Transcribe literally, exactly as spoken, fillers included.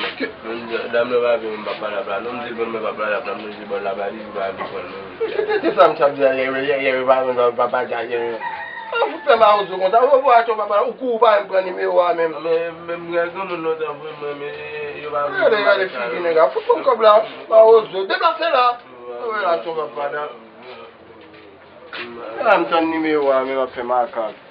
Menm dam nan pa vle, m pa pale ap la non, m di bon, mwen pa pale ap la, mwen di bon, la pa vle, m pa vle pran non. Tete, sa m t ap di a yè, yè, yè, pa vle, pa pale a yè. An fout fè mawozo konsa, ou vwa atò papa la, ou kou ou pa menm pran nimewo a menm. Men, men, mwen granmoun lontan vre, mwen, men, yo pa vle. Gade, gade figi nèg la, fout pran kòb la, mawozo, deplase la. Ou wè la, atò papa la. La m tann nimewo a, men m ap fè makak.